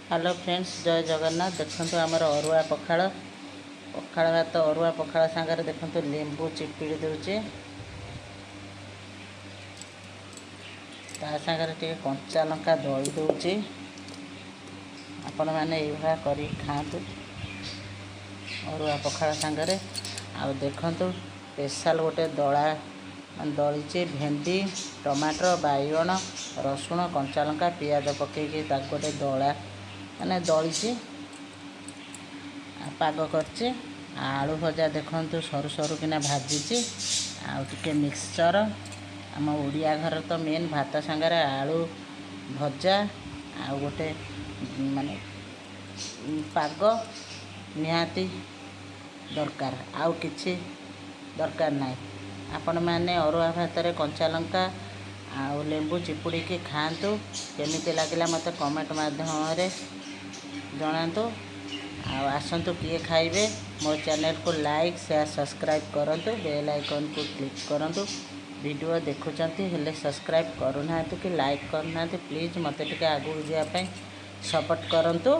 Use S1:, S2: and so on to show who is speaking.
S1: Hello friends, ଜୟ ଜଗନ୍ନାଥ। ଦେଖନ୍ତୁ, ଆମର ଅରୁଆ ପଖାଳ, ପଖାଳ ଭାତ। ଅରୁଆ ପଖାଳ ସାଙ୍ଗରେ ଦେଖନ୍ତୁ ଲେମ୍ବୁ ଚିପିଡ଼ି ଦେଉଛି, ତା ସାଙ୍ଗରେ ଟିକେ କଞ୍ଚା ଲଙ୍କା ଦଳି ଦେଉଛି। ଆପଣମାନେ ଏଇଭଳିଆ କରିକି ଖାଆନ୍ତୁ ଅରୁଆ ପଖାଳ ସାଙ୍ଗରେ। ଆଉ ଦେଖନ୍ତୁ, ସ୍ପେଶାଲ୍ ଗୋଟେ ଦଳା ଦଳିଛି, ଭେଣ୍ଡି, ଟମାଟର, ବାଇଗଣ, ରସୁଣ, କଞ୍ଚା ଲଙ୍କା, ପିଆଜ ପକାଇକି ତାକୁ ଗୋଟେ ଦଳା ମାନେ ଦଳିଛି, ପାଗ କରିଛି। ଆଳୁ ଭଜା ଦେଖନ୍ତୁ, ସରୁ ସରୁ କିନା ଭାଜିଛି, ଆଉ ଟିକେ ମିକ୍ସଚର। ଆମ ଓଡ଼ିଆ ଘର ତ ମେନ୍ ଭାତ ସାଙ୍ଗରେ ଆଳୁ ଭଜା ଆଉ ଗୋଟେ ମାନେ ପାଗ ନିହାତି ଦରକାର, ଆଉ କିଛି ଦରକାର ନାହିଁ। ଆପଣମାନେ ଅରୁଆ ଭାତରେ କଞ୍ଚା ଲଙ୍କା ଆଉ ଲେମ୍ବୁ ଚିପୁଡ଼ିକି ଖାଆନ୍ତୁ। କେମିତି ଲାଗିଲା ମୋତେ କମେଣ୍ଟ ମାଧ୍ୟମରେ ଜଣାନ୍ତୁ। ଆଉ ଆସନ୍ତୁ କିଏ ଖାଇବେ। ମୋ ଚ୍ୟାନେଲକୁ ଲାଇକ୍, ସେୟାର, ସବସ୍କ୍ରାଇବ୍ କରନ୍ତୁ, ବେଲ୍ ଆଇକନ୍କୁ କ୍ଲିକ୍ କରନ୍ତୁ। ଭିଡ଼ିଓ ଦେଖୁଛନ୍ତି ହେଲେ ସବସ୍କ୍ରାଇବ୍ କରୁନାହାନ୍ତି କି ଲାଇକ୍ କରୁନାହାନ୍ତି। ପ୍ଲିଜ୍ ମୋତେ ଟିକେ ଆଗକୁ ଯିବା ପାଇଁ ସପୋର୍ଟ କରନ୍ତୁ।